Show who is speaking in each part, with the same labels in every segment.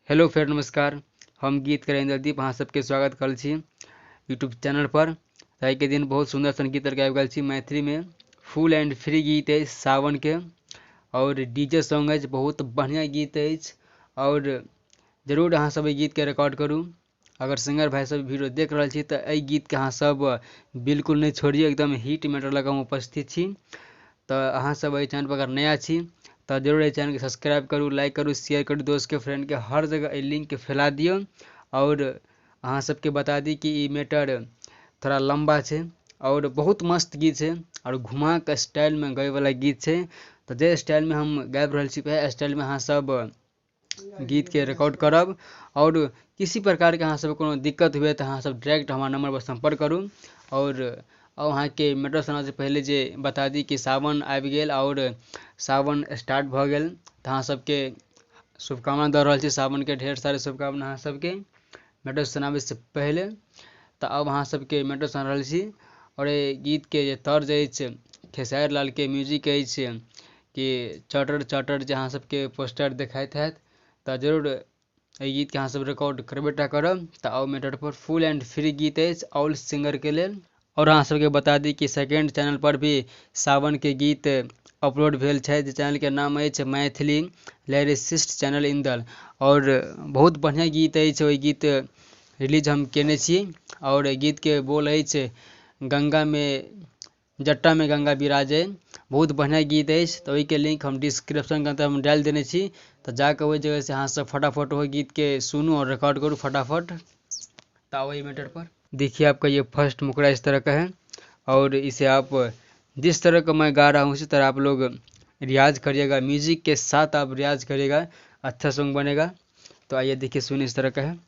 Speaker 1: Hello फेर नमस्कार, हम गीतकार इंद्रदीप अहाँ सबके स्वागत कर छी यूट्यूब चैनल पर। आइके दिन बहुत सुंदर सन गीत आबि गेल छी मैथिली में, फुल एंड फ्री गीत अछि सावन के और डीजे सॉन्ग अछि, बहुत बढ़िया गीत अछि और जरूर अहाँ सब एहि गीत के रिकॉर्ड करू। अगर सिंगर भाई सब वीडियो देख रहल छी तो एहि गीत के अहाँ सब बिल्कुल नहीं छोड़ियो, एकदम हिट मैटर लग हम उपस्थित छी। तो अहाँ सब एहि चैनल पर अगर नया छी तो जरूर एहि चैनल के सब्सक्राइब करू, लाइक करू, शेयर करू, दोस्त के फ्रेंड के हर जगह एहि लिंक के फैला दियौ। और अहाँ सबके बता दी कि ई मैटर थोड़ा लंबा छै और बहुत मस्त गीत छै और घुमा के स्टाइल में गाय वाला गीत छै। तो जे स्टाइल में हम गाबि रहल छी वएह स्टाइल में अहाँ सब गीत के रिकॉर्ड करब और किसी प्रकार के अहाँ सब कोनो दिक्कत हुए तो अहाँ सब डायरेक्ट हमारा नंबर पर संपर्क करू। और अहाँके मैटर सुनाबैसँ पहिले जे बता दी कि सावन आबि गेल और सावन स्टार्ट भऽ गेल, तऽ अहाँ सबके शुभकामना दऽ रहल छी, सावन के ढेर सारे शुभकामना अहाँ सबके मैटर सुनाबैसँ पहिले। तऽ अब अहाँ सबके मैटर सुना रहल छी और एहि गीतके जे तर्ज अछि खेसारी लालके म्यूजिक अछि कि चटर चटर जे अहाँ सबके पोस्टर देखाइत हैत, तऽ जरूर एहि गीतके अहाँ सब रिकॉर्ड करबे टा करब। तऽ आउ matter per, full and free गीत अछि ऑल सिंगरके लेल। और अहाँ सबके बता दी कि सेकेंड चैनल पर भी सावन के गीत अपलोड भेल छै, जे चैनल के नाम अछि मैथिली लाइरिसिस्ट चैनल इंदल और बहुत बढ़िया गीत अछि, ओहि गीत रिलीज हम केने छी। और गीत के बोल अछि गंगा में जट्टा में गंगा विराजे, बहुत बढ़िया गीत अछि। तो ओहिके लिंक हम डिस्क्रिप्शन के अंदर हम डालि देने छी, तो जाके ओहि जगह से अहाँ सब फटाफट ओहि गीत के सुनू और रिकॉर्ड करू फटाफट। तो ओहि मैटर पर देखिए आपका ये फर्स्ट मुखड़ा इस तरह का है और इसे आप जिस तरह का मैं गा रहा हूँ उसी तरह आप लोग रियाज करिएगा, म्यूजिक के साथ आप रियाज करिएगा, अच्छा सॉन्ग बनेगा। तो आइए देखिए सुनिए इस तरह का है।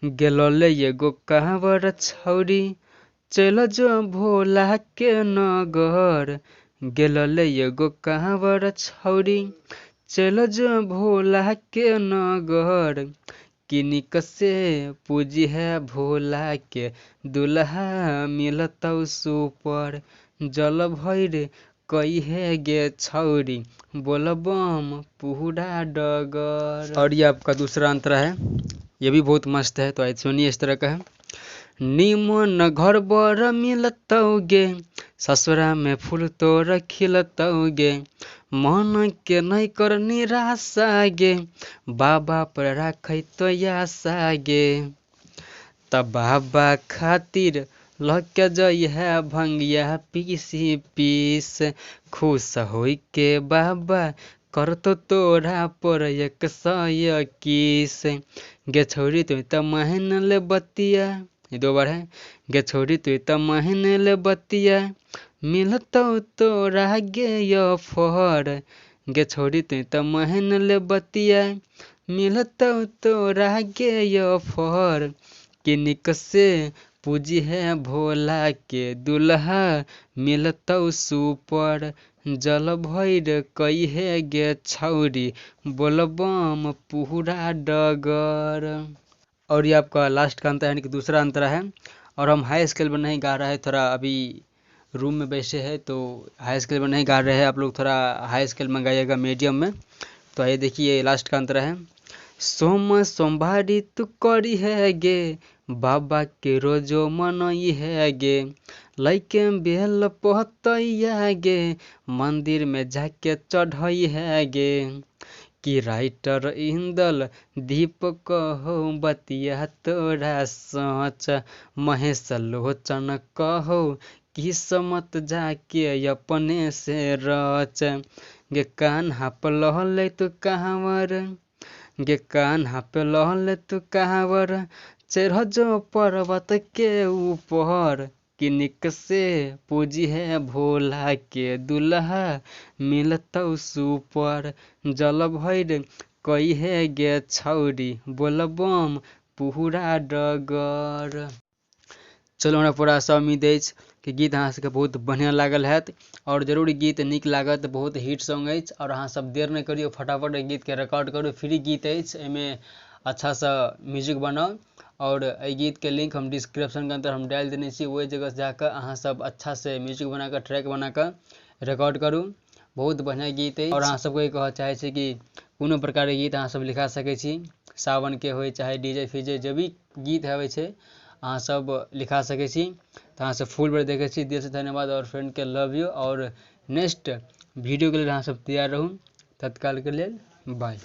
Speaker 1: गेलले एगो कहवर छौरी चल जो भोला के नगर, गेलले एगो कहवर छौरी चल जो भोला के नगर, किनिक से पूजी है भोला के दुल्हा मिलतौ सुपर, जल भर कही है गे छौरी बोलबम पूरा डगर। और ये आपका दूसरा अंतरा है, ये भी बहुत मस्त है। तो सुनिए इस तरह का है। निमन घर बर मिलतौ गे ससुरा में फूल तोर खिलतौ गे, मन के नहीं कर निराशा गे बाबा पर राखै तो आशा गे, तब बाबा खातिर लके जई है भंगिया पीसी पीस, खुश होई के बाबा करतो तोरा पर 121 गे छौरी तुई त महन ले बतिया, ये दो बार है, गे छौरी तुई त महन ले बतिया मिलतौ तोरा गे ऑफर, गे छौरी तुई त महन ले बतिया मिलतौ तोरा गे ऑफर, किनिक से पूजी है भोला के दुल्हा मिलतौ सुपर, जल भर कही है गे छौरी बोलबम पूरा डगर। और ये आपका लास्ट का अंतरा यानी कि दूसरा अंतरा है। और हम हाई स्केल में नहीं गा रहे हैं, थोड़ा अभी रूम में बैठे हैं तो हाई स्केल में नहीं गा रहे हैं, आप लोग थोड़ा हाई स्केल में गाइएगा मीडियम में। तो ये देखिए लास्ट का अंतरा है। सोम सोमवारी तू करी है गे बाबा के रोजो मनई है गे, लैके बेल पतैया गे मंदिर में जाके चढ़ई है गे, कि राइटर इंदल दीप कहो बतिया तोरा सोच, महेश लोचन कहो किस्मत जाके अपने से रच, गे कान्हा पे लहले तू कहावर, गे कान्हा पे लहले तू कहावर चढ़ जो पर्वत के ऊपर, किनिक से पूजी है भोला के दुल्हा मिलतौ सुपर, जल भर कही है गे छौरी बोलबम पूरा डगर। चलो हमरा पूरा आशा उम्मीद अछि कि गीत अहाँ सबके बहुत बढ़िया लागल हैत और जरूर गीत नीक लागत, बहुत हिट सॉन्ग अछि। और अहाँ सब देर नहि करियौ, फटाफट एहि गीतके रिकॉर्ड करू, फ्री गीत अछि, एहिमे अच्छासँ म्यूजिक बनाउ। और एहि गीतके लिंक हम डिस्क्रिप्शनके अंदर हम डालि देने छी, ओहि जगह जाकऽ अहाँ सब अच्छासँ म्यूजिक बनाकऽ ट्रैक बनाकऽ रिकॉर्ड करू। बहुत बढ़िआँ गीत अछि। आओर अहाँ सबके कहऽ चाहै छी कि कोनो प्रकारके गीत अहाँ सब लिखा सकै छी, सावनके होइ चाहे डीजे फीजे जे भी गीत होइ छै अहाँ सब लिखा सकै छी। तऽ अहाँ सब फुल वीडियो देखै छी, दिलसँ धन्यवाद आओर फ्रेंडके लव यू। आओर नेक्स्ट वीडियोके लेल अहाँ सब तैयार रहू। तत्कालके लेल बाय।